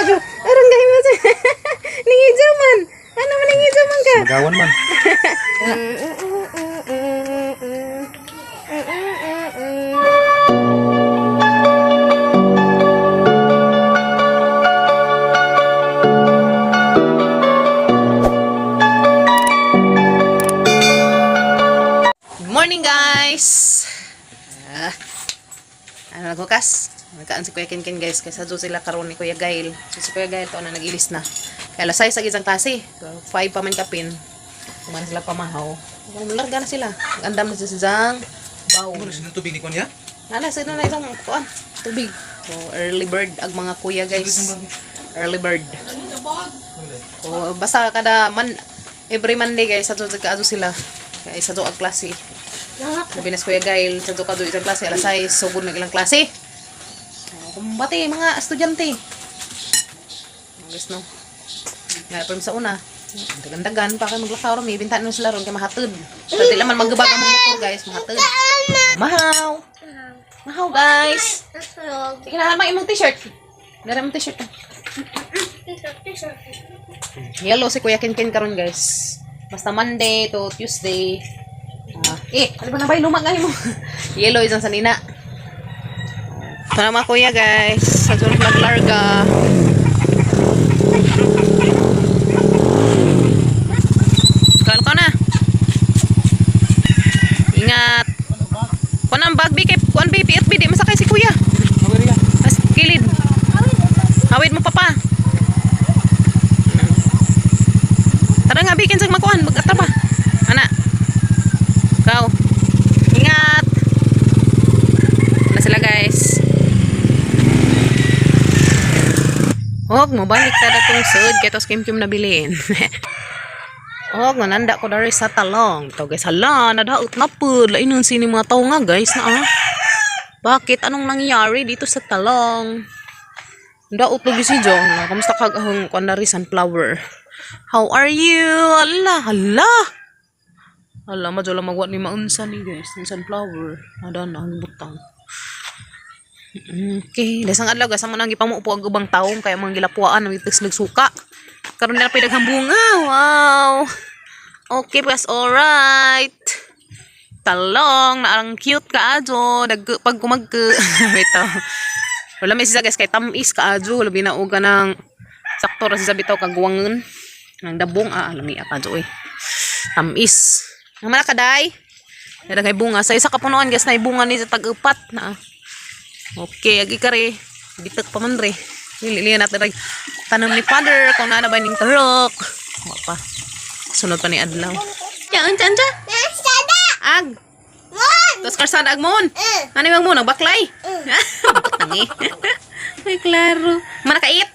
Adyo. Aron gahi mo siya. Ningijaw man. Ano man ningijaw man ka? Magawan man. Good morning, guys! Ah, ano naghukas? Nagkaan si Kuya Kenken, guys. Kaysa doon sila karon ni Kuya Gail. So, si Kuya Gail to na nag-ilis na. Kaya alas 6 sa isang klase. 5 pa man kapin. Kumain sila pamahaw. Larga na sila. Andam na sila sa isang baw. Ano sa tubig ni Kunya? Nana, sa na isang kuan, tubig. So, early bird ag mga kuya, guys. Early bird. So, basta kada man every Monday, guys, sa tuod kaadto sila. Kaya sa ag klase. Labi na si Kuya Gail, sa tuod kaadto isang klase alas 6, sugod na ilang klase. So, kumbate mga estudyante. Guys, no. Nga pa sa una. Dagan-dagan pa kayo maglakaw ron, may bintaan na sila ron kay mahatod. So, di laman magbag ang mga motor, guys, mahatod. Mahaw. Mahaw, guys. Sige na, halma imong t-shirt. Meron imong t-shirt. Yellow si Kuya Kenken karon, guys. Basta Monday to Tuesday. Ah, eh, ano ba na ba luma nga mo? Yellow isang sanina. Ito na mga kuya, guys. Sa tulog naglarga. Kalo ka na. Ingat. Kuan ang bag, bi kay kuan bi piit bi di masakay si kuya. Mas kilid. Hawid mo papa. Tara nga bikin sa makuan, magatra pa. Ana. Ikaw. Ingat. Na sila, guys. Og mabalik ta datong sud kay tos kim kim nabilin. Og nananda ko dari sa talong. To, guys, hala, nadaot na pud. Lainon sini mga tawo nga, guys, na ah. Bakit anong nangyari dito sa talong? Daot lagi si John. Kamusta ka ang kuan dari sunflower? How are you? Ala, hala. Hala, madyo lang magwa ni maunsa ni, guys, ng sunflower. Ada na ang butang. Okay, dasang adlaw guys, amo nang gipamupo ang ubang taong kaya mga gilapuan ang itis nagsuka. Karon na pinaghang bunga. Wow. Okay, plus alright. Talong, na ang cute ka adyo, nag pag kumag bitaw. Wala may sisa, guys, kay tamis ka adyo, labi na og ng sakto ra sa bitaw kagwangon. Ang dabong ah, lami ka adyo oy. Tamis. Ang mana kaday? Dara kay bunga sa isa ka punuan, guys, na bunga ni sa tag-upat na. Okay, agi kare. Bitak pa man re. Liliyan natin rag tanom ni father kung naa na ba ning tarok. Wa pa. Sunod pa ni adlaw. Yan, yan, yan. Ag. Tapos karsada ag mon. Ano yung mon? Ang baklay. Butang eh. Ay, klaro. Mana kait?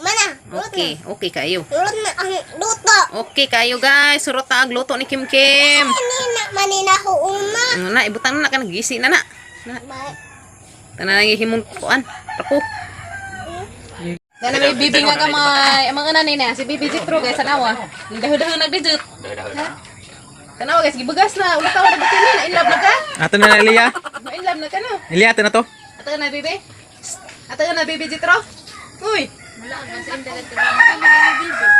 Mana? Okay, okay kayo. Urot na ang luto. Okay kayo, guys. Surot na ang luto ni Kim Kim. Manina, manina ko una. Ano na, ibutang na na ka nagisi na na. Na, tanan nang himong kuan. Tako. Dana may bibi nga gamay. Ang mga nanay na si Bibi Jitro, guys, tanawa. Daho-daho nagdijut. Tanawa, guys, gibugas na. Ulit tawa na butin na in love na ka. Ato na na Elia. Na in love na ka no. Elia ato na to. Ato na bibi. Ato na Bibi Jitro. Uy.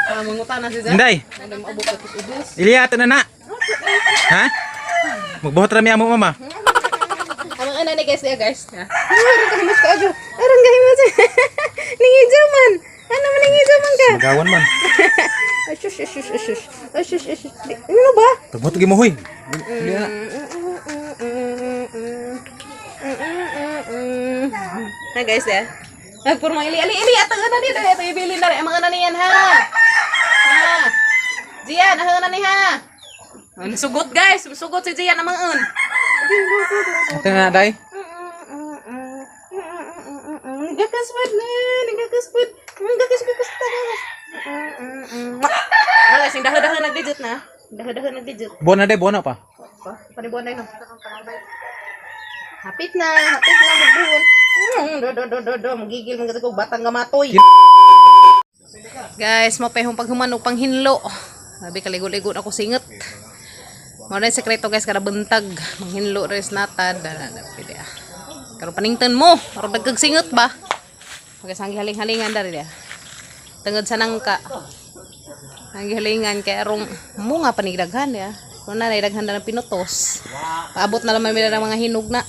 Ah, manguta na si Zach. Inday. Ano maabot ka tus ubos. Elia ato na na. Ha? Magbuhat ra mi amo mama. Ang ana ni guys, niya, guys. Ha. Aron kahimas ka adyo. Aron kahimas. Ningijaw man. Ano man ningijaw man ka? Magawan man. Ay, shush, shush, shush, shush. Ay, shush, shush. Ano ba? Pagbuhat gi mo hoy. Elia na. Ha, guys, ya. Nagpurma ili ali ili atang ana ni dali ibili na rin ang mga naniyan ha. Ha. Jian, ang na ni ha. Ay, Nasugot, guys, nasugot si Jian ang mga un. Ato na na day. Nagkakaspad na, nagkakaspad. Nagkakaspad ka. Wala, sing daho-daho nagdigit na. Daho-daho nagdigit. Buwan na day, buwan na pa. Pa, panibuan na yun. Hapit na, magbuon. Do, do, do, do, do, magigil, mga ko, batang gamatoy. Guys, mapehong paghuman pang hinlo. Sabi, kaligo-ligo na ako singot. Mao na yung sekreto, guys, kada buntag. Manghinlo res natad. Dala, dala, pwede ah. Karon paningtan mo, aron dagkag singot ba? Magasang haling-halingan dari dia. Tungod sa nangka. Ang gihalingan kay arong munga panigdaghan ya. Kung na daghan na ng pinutos. Paabot na lang may ng mga hinog na.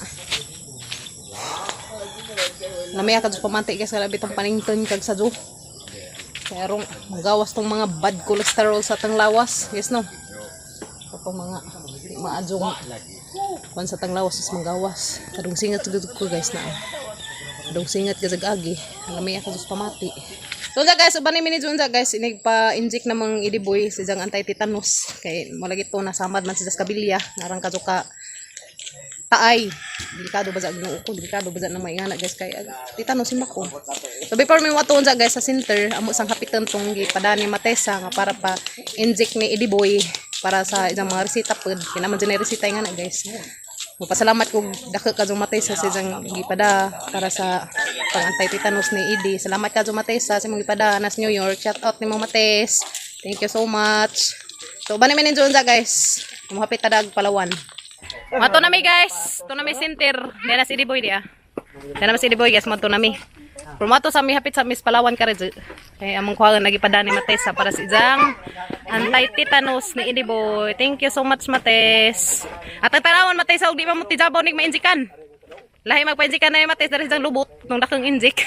Lamaya ka pamati guys, kalabit ang panington kag sa do. Kaya arong magawas tong mga bad cholesterol sa tang lawas. Yes no. Itong mga maadjong kwan sa tang lawas is manggawas. Kadung singat gud ko guys na. Kadung singat gud agi. Lamaya ka pamati. So unsa guys, uban ni minutes unsa guys, inigpa-inject namang idiboy si jang anti-tetanus kay mo lagi to nasamad man siya sa kabilya, ngarang kadto ka taay. Delikado ba sa Ginoo ko, delikado ba sa nang maingana guys kay tetanus hima ko. So before mi wato unsa guys sa center, amo sang hapitan tong gipadani Matesa nga para pa inject ni Ediboy para sa isang mga resita pod. Kaya naman dyan ay resita nga na guys. Mapasalamat ko dako ka Matesa sa isang gipada para sa pang anti-tetanus ni Edi. Salamat ka Matesa sa imong gipada nas New York. Shout out ni Mama Mates. Thank you so much. So bani mi ninyo unsa guys. Muhapit tadag Palawan. Mato na mi guys. To na mi center. Diyan na si Ediboy diya. Diyan na si Ediboy guys, mato na mi. Pero mato sa mi hapit sa Miss Palawan ka rin. Kay among kuha nagipada ni Matesa para sa isang anti-tetanus ni Ediboy. Thank you so much, Mates. At ang tarawan Matesa og di pa mo tijabaw nig mainjikan. Lahi magpainjikan na ni Mates diri sa lubot nung dakong injik.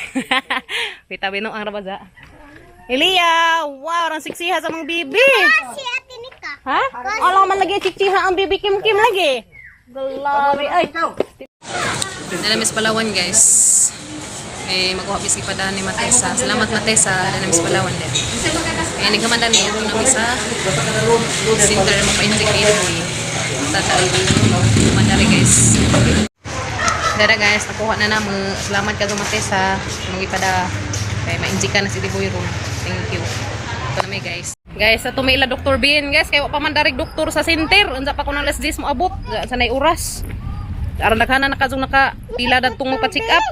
Wita bino ang rabaza. Elia, wow, ang siksiha sa mga bibi. Si Ate Nika. Ha? Ala man lagi chichiha ang bibi Kim Kim lagi. Grabe ay. Nalamis Palawan guys. Eh magkuha biski pa ni Matesa. Salamat Matesa, nalamis Palawan din. Eh nagkamanda ni ito na sa center mo pa inject boy. Tata. Mandari guys. Dara guys, nakuha na namo. Salamat ka Matesa. Magipada kay ma-inject na si Diboy ron. Thank you. Ito na may guys. Guys, sa tumila Dr. Bin, guys, kay wa pa man darig doktor sa center. Unsa pa ko nang last days mo abot sa nay oras. Aron daghana na kadtong naka pila dadtong magpa-check up.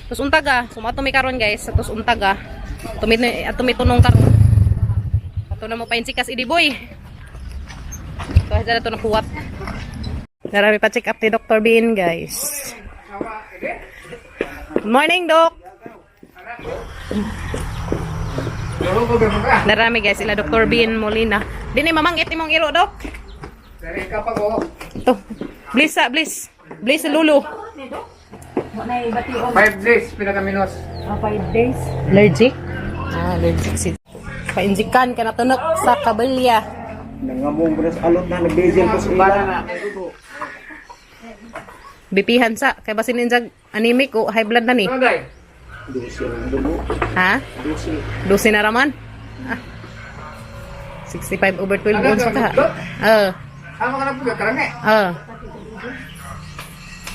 Tos untaga, sumato mi karon guys, sa tos untaga. Tumit tumit tunong karon. Ato na mo pa insikas idi boy. So, na to nakuwat. Narami pa check up ni Dr. Bin, guys. Good morning, Doc. Narami guys, ila Dr. Bin Molina. Dini mamanggit imong iro, Doc. To. Bliss sa, bliss. Bliss sa lulo. 5 days, pinakaminos. 5 days. Allergic? Ah, allergic si. Painjikan ka na tunok sa kabalya. Nangamong ko na sa alot na nag-diesel ko sa ila. Bipihan sa kay basin ninjag anemic o high blood na ni. Ano day? Dusi ang dugo. Ha? Dusi. 12 na raman. Ah. 65 over 12 ons ka. Ah. Ano ka na po, karang eh. Ah.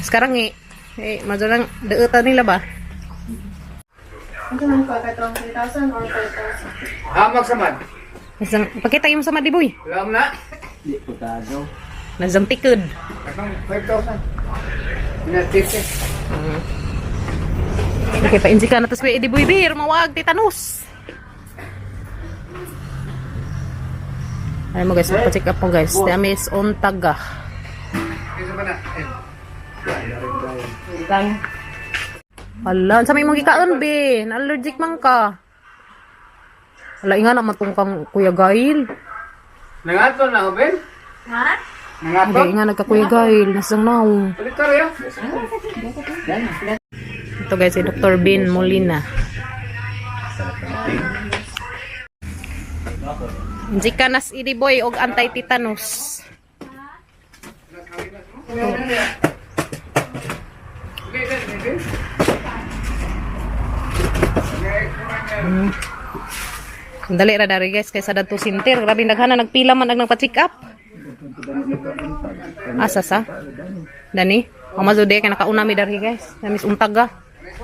Sekarang eh, eh madyo lang deetan nila ba? Hamag sa man. Isang, pakita yung sa madiboy. Alam na. Di ko tagaw. Nasang tikod. Katong 5,000. Pinatipin. Okay, painsi ka na tapos may idiboy beer, mawag, tetanus. Ay mo guys, magpa-check up mo guys. Dami is on taga. Isa pa na. Eh. Hala, sa may mong gikaon be, na-allergic man ka. Hala, inga naman tong kang Kuya Gail. Nangato na, Hoben? Ha? Nangato? Hindi, inga nagka Kuya Gail, nasang naong. Ulit ka rin. Ito guys, si Dr. Bin Molina. Jikanas idiboy og anti-tetanus. Dali ra dari guys kaysa dadto sinter. Grabe daghana nagpila man ang nagpa-check up. Asa sa? Dani? Amazo de kay nakauna mi dari guys. Namis untaga.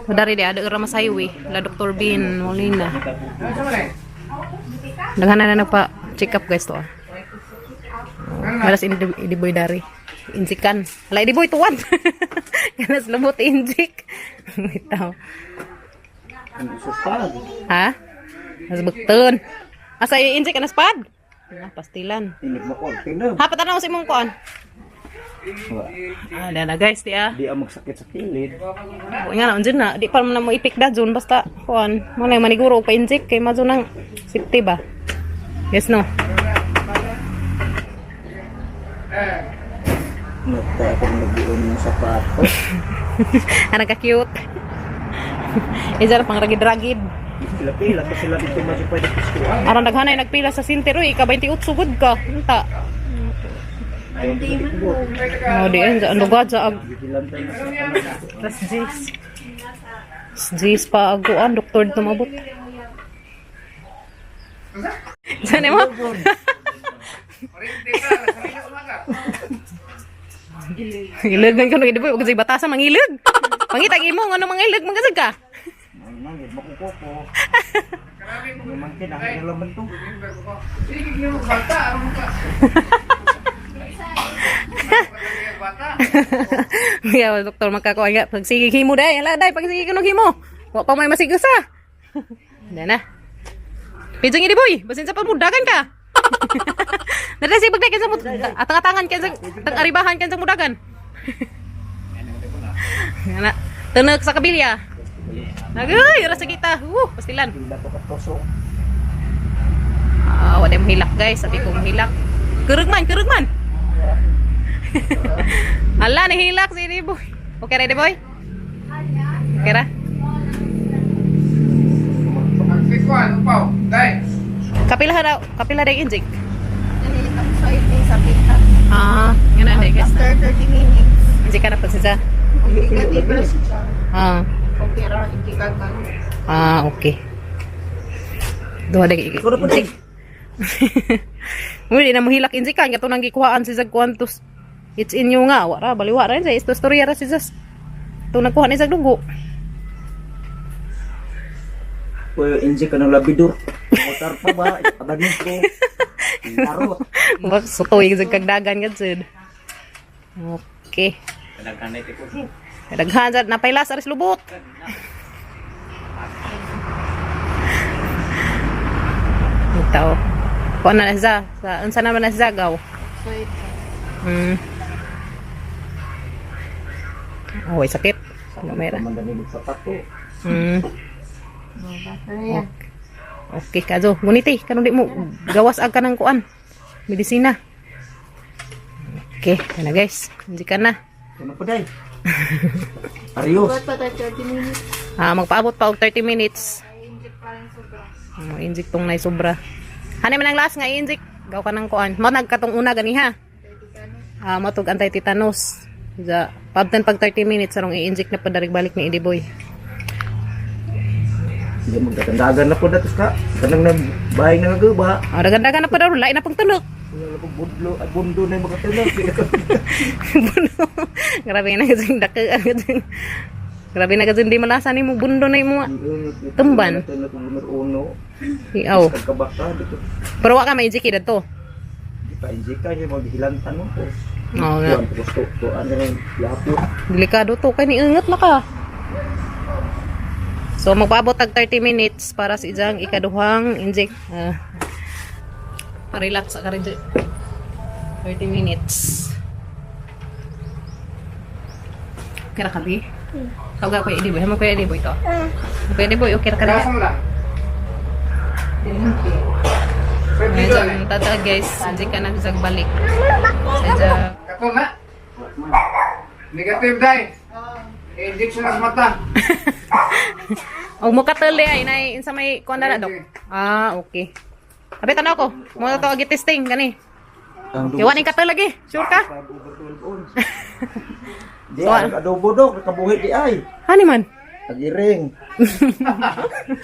Dari di ada ra mas highway. La Dr. Bin Molina. Daghana na nagpa check up guys to. Ah. Malas ini di boy dari. Injikan. Ala di boy tuwan. Kanas lubot injik. Bitaw. Ha? Nas bekten. Asa i-injik anas pad? Ah, pastilan. Inig mo ko. Tingnan. Ha, patanaw sa imong kuan. Ah, na guys, di ah. Di ang magsakit sa kilid. O nga na, unjun na. Di pa man na mo ipik da dun, basta, kuan, mo na yung maniguro pa inject, kay mazo nang safety ba? Yes, no? Natay akong nag-ion ng sapatos. Anong ka-cute. Isa na pang ragid-ragid. Pila-pila pa sila dito mas pwede piskuan. Aron daghanay nagpila sa center, uy, ika 28 gud ka. Unta. Oh, di ang lugar sa ag Gilantan na sa tas Jis. Jis pa aguan, doktor tumabot. Saan mo? Ilag ka nung idiboy, huwag sa batasan, mangilag. Pangitag imo, ano mangilag, mangasag ka. Ay, nangit, makukuko. Mamangkin, ang laman to. Sige, mo bata. Ano ka? Bata. Yeah, doktor magkakuha nga. Pag sige himo day, ala day, pag sige kunog himo. Wa pa may masigusa. Hindi na. Pidjong ini boy, basin sa pamudagan ka. Nada si bagday kinsa mo atang-atangan kinsa tang aribahan kinsa mudagan. Nga na. Tunog sa kabilya. Agoy, ora sa kita. Pastilan. Pila to katusok. Ah, wala mo hilak guys, sabi ko hilak. Kurug man, kurug man. Ala, nahilak si Eddie Boy. Okay ra, Eddie Boy? Okay ra? Pagsikwan, upaw. Dai. Kapila daw, kapila daw injik. Ah, nga na guys. After 30 minutes. Injik ka na pag siya. Okay ka di ba siya? Ah, Okay ra, hindi ka ka. ah, okay. Duha daw injik. Muli na mohilak injik kan kato nang gikuhaan si Zag Quantus. It's in you nga, wara baliwa ra sa istorya ra si Zag. To nagkuha ni Zag dugo. Uy, injik ka ng labidor. Motor pa ba? Abanin ko. Laro. Sutoy sa kagdagan ka jud. Okay. Daghan sad napailas aris lubot. Itaw. Kuan na siya sa unsa naman na siya gaw. Oh, ay sakit. Gamay ra. Mandanig sapato. Okay. Okay kazo, guniti karon di mo gawas ag kanang kuan. Medisina. Okay, yan na guys. Hindi ka na. Ano pa day? Arios. Pa 30 minutes. Ah, magpaabot pa og 30 minutes. Oh, inject tong nay sobra. Hanay man ang last nga i-inject. Gaw ka ng kuan. Mo nagkatong una gani ha. Ah, mo tug anti-tetanus. Ja, pabtan pag 30 minutes arong i-inject na padarig balik ni Eddie Boy. Hindi magdagandagan na po datos ka. Kanang na bahay na nagaba. Ah, dagan-dagan na pa daw lain na pang tunok. Wala po budlo at bundo na yung makatulog. Bundo. Grabe na kasing dako. Grabe na kasing di malasa ni mo bundo na imo. Tumban. Tulog numero uno. Iaw. Kagkabaka dito. Pero wa ka may inject dito. Di pa injik ka yung maghilantan mo po. Oo nga. Tuan gusto tuan na yung lapo. Delikado to kay niingat na ka. So magpaabot tag 30 minutes para sa ijang ikaduhang inject. Ah. Pa-relax ka rin 30 minutes. Okay ra ka bi? Tawag ko Eddie Boy. Hamo ko Eddie Boy to. Kuya Eddie Boy, okay ra ka Kasa na. mo lang. Medyo tata guys, hindi ka na balik. Sa Kato na. Negative dai. Injection sa mata. Og mo katol ay nay insa may kuan na dok. Ah, okay. Abi tanaw ko. Mo na to agi testing gani. Ang Kay wa ning katol lagi. Sure ka? 5 over 12 ons. Di ay adobo dok, nakabuhi di ay. Hani man. Agiring.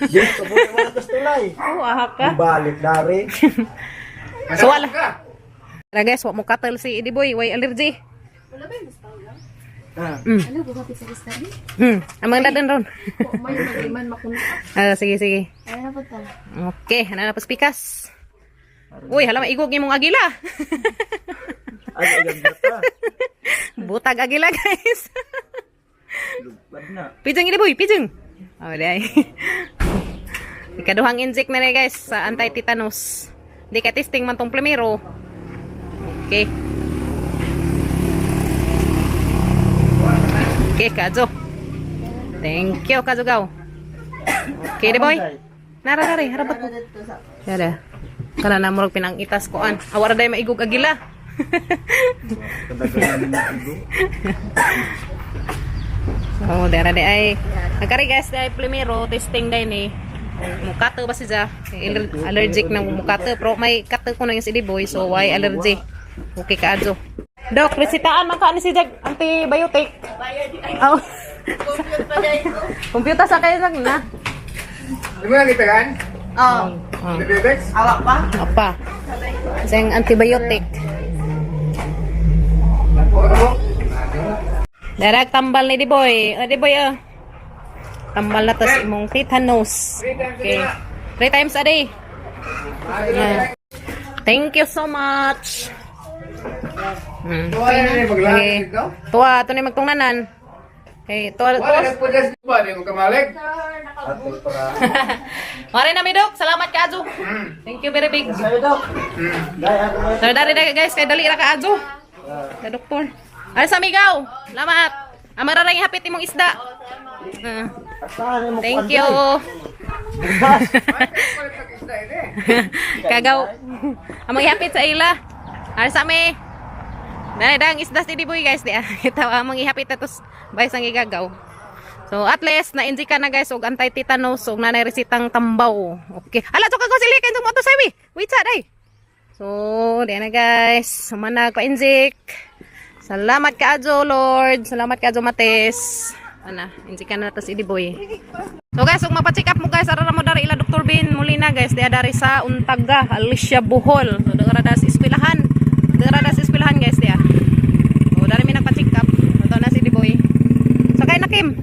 Di kabuhi wala kas tulay. Oh, aha ka. Balik dari. So wala. Ka. Tara guys, wa mo katol si Eddie Boy, way allergy. Ah, Mm. Ang mga dadan ron. May magiman makuno. Ah, sige sige. Ay na pa ta. Okay, ano na paspikas. Uy, hala maigog imong agila. ay ay bata. Butag agila guys. Lupad na. Pijeng ini boy, pijeng. Oh, dai. Ikaduhang inject na ni guys sa anti-tetanus. Di ka testing man tong primero. Okay. Okay, kajo. Thank you, kajo gaw. Okay, di boy. Nara nara, harabat ko. Yara. Kana na murag pinangitas ko an. Awara day maigog agila. Oh, dara di ay. Nagkari guys, di ay primero testing day ni. Mukato ba siya? Allergic na mukato. Pero may kato ko na yung si boy, so why allergy? Okay ka adyo. Dok, resitaan man ka ni si Jag antibiotic. Oh. Computer sa kayo lang na. Di mo nakita kan? Oo. Oh. Diabetes? Awak pa? Apa. Sa yung antibiotic. Darag tambal ni Diboy. O Diboy oh. Tambal na tas imong tetanus. Okay. Three times a day. Yeah. Thank you so much. Wala na yung maglakad Okay. dito. Tuwa, ito na yung magtungnanan. Okay, tuwa, Wala tuwa. na po dyan ba? Di mo kamalig? Mare na mi, Dok. Salamat ka, Ajo. Thank you very big. Sayo, Dok. Dai, ako na. Dari dari dari, guys, kay dali ra ka Ajo. Ka doktor. Ay sa migaw. Salamat. Amara ra hapit imong isda. Ah, Asahan mo thank you. Kagaw. Among ihapit sa ila. Ay sa mi. Dali dang isda si Diboy guys di. Kita among ihapit atos bay sang igagaw. So at least na-inject ka na guys og anti-tetanus og nanay resitang tambaw. Okay. Ala to kagaw sili kay mo to sawi. Wait sa day. So, di na guys. Sumana ko inject. Salamat ka Adjo Lord. Salamat ka Adjo Mates. Ana, inject ka na tas Diboy. So guys, kung mapacheck up mo guys, arara mo dari ila Dr. Bin Molina guys, diya dari sa Untaga, Alicia Bohol. So dara da sa eskwelahan. Dara da sa eskwelahan guys diya. So dari mi nagpa-check up. Ito na si Diboy. Sakay na Kim.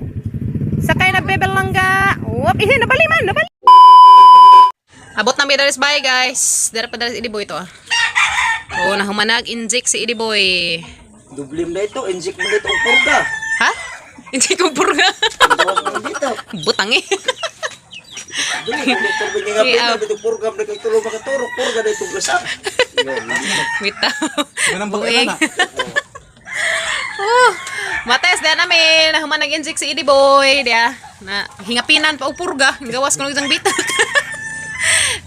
Sakay na bebel langga. Wop, eh nabali man, nabali. Abot na mi dari sa bahay guys. Dara pa dari si Diboy to ah. Oh, nahumanag inject si Diboy. Dublim na ito, inject mo na ito ang purga. Ha? Inject ko purga. Ang tawag mo dito. Butang eh. Dili, kung doktor ba niya nga Yeah. pina, dito purga, na kay tulo makaturok, purga na itong gasam. Bitaw. Ganang Buing. na. Oh, Mates, diya namin. Nahuman nag-inject si Idi Boy. Diya. Na, hingapinan pa upurga. Gawas ko ng isang bitak.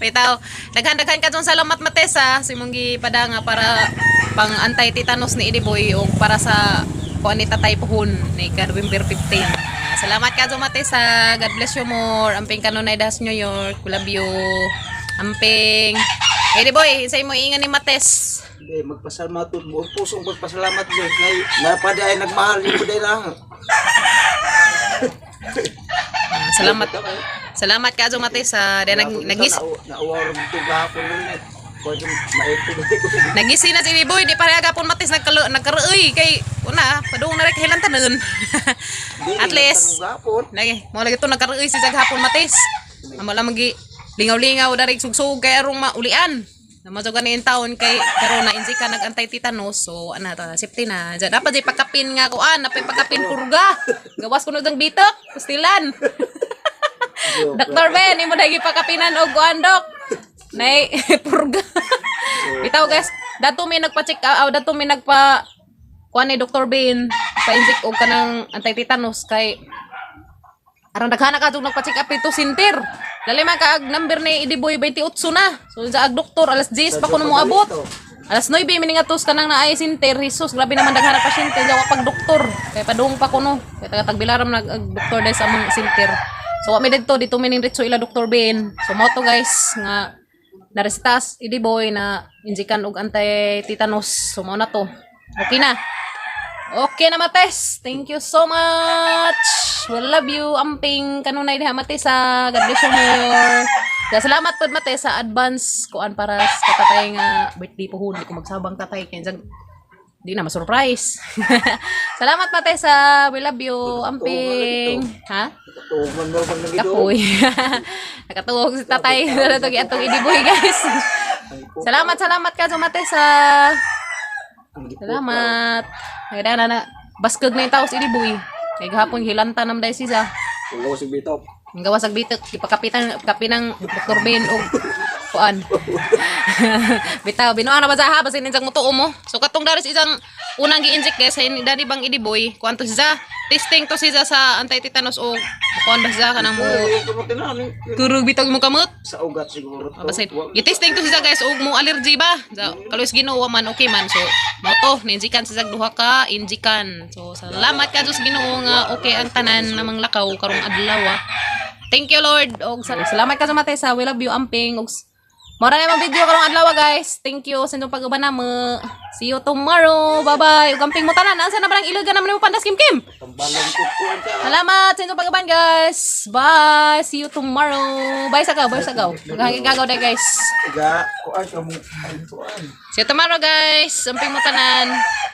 Bitaw. Daghan-daghan ka dyan salamat Mates ha. Si mong gipada nga para pang anti-tetanus ni Idi Boy o para sa kuan ni Tatay Puhon ni ka November 15. Ah, salamat ka dyan Mates ha. God bless you more. Amping kanunay das New York. We love you. Amping. Idi Boy, say mo ingan ni Mates. Hindi, magpasalamat po. Buong pusong pagpasalamat Diyos. Kay napada ay nagmahal yung buday lang. Ah, salamat. Salamat ka Mates sa ah, nag nagis Nauwaw rin ito gahapon nun eh. Pwede maipin ko. nagisi na si Boy di pareha gapon Mates nagkalo nagkaroy kay una padung na ra kay hilantanon. At least Gahapon. lagi mo lagi to nagkaroy si jag hapon Mates. Amo lang magi lingaw-lingaw dari sugsug kay arong maulian. Naman so ganin taon kay karon na insi ka nag-antay tetanus so ana to safety na. Diyan dapat di pagkapin nga kuan, napay pagkapin purga. Gawas kuno dang bitok, pastilan. Dr. Ben, imo dagi pakapinan og kuan dok. Nay purga. Bitaw guys, dato may nagpa-check out, dato may nagpa kuan ni Dr. Ben pa-inject og kanang anti-tetanus kay aron daghan na ka dug nagpa-check up dito sinter. Dali man ka ag number ni Idi Boy 28 na. So sa ag doktor alas 10 pa kuno moabot. Alas 9 miningatos kanang naay sinter. Jesus, grabe naman daghan na pasyente jawa pag doktor. Kay padung pa kuno. Kay taga tagbilaram nag ag doktor dahil sa among sinter. So wa mi didto dito mi ning ritso ila Dr. Ben. So mo to guys nga naresitas Idi Boy na injikan og anti tetanus. So mao na to. Okay na. Okay na Mates. Thank you so much. We love you. Amping kanunay diha Mates ha. God bless you more. Kaya salamat pod Mates sa advance kuan para sa tatay nga birthday po Di ko magsabang tatay kay jag di na ma-surprise. Salamat Mates ha. We love you. Amping. Ha? Tuman mo bang nagido. Kapoy. Nakatuog si tatay. Atong atong idiboy guys. Salamat, salamat ka Mates ha. Salamat. Nagdana na na. Baskog na yung tao sa iliboy. Kay gahapon hilanta nam dahil siya. Tulo si Bitop. Ang gawas ag bitok ipakapitan kapinang Dr. Ben og Kuan. Bitaw binuang na ba sa ha basin insang mutuo mo. So katong daris isang unang gi-inject guys sa dani bang idiboy kuan to siya. Testing to siya sa anti-tetanus o kuan ba siya kanang mo turog bitag mo kamot. Sa ugat siguro to. Ah, basin. Gi-testing to siya guys og mo allergy ba. So, kaluis Ginoo man okay man. So mo to ninjikan siya duha ka injikan. So salamat ka Diyos Ginoo nga okay ang tanan namang lakaw karong adlaw. Ah. Thank you Lord. Og salamat ka sa mate sa we love you amping og Mora na imong video karong adlaw guys. Thank you sa inyong pag-uban namo. See you tomorrow. Bye-bye. Ug amping mo tanan. Asa na ba ang ilog naman mo pandas kim kim? Tambalong ko kuan sa. Salamat sa inyong pag-uban guys. Bye. See you tomorrow. Bye sagaw, bye sagaw. Maghangin gagaw guys. Ga kuan ka mo kuan. See you tomorrow guys. Amping mo tanan.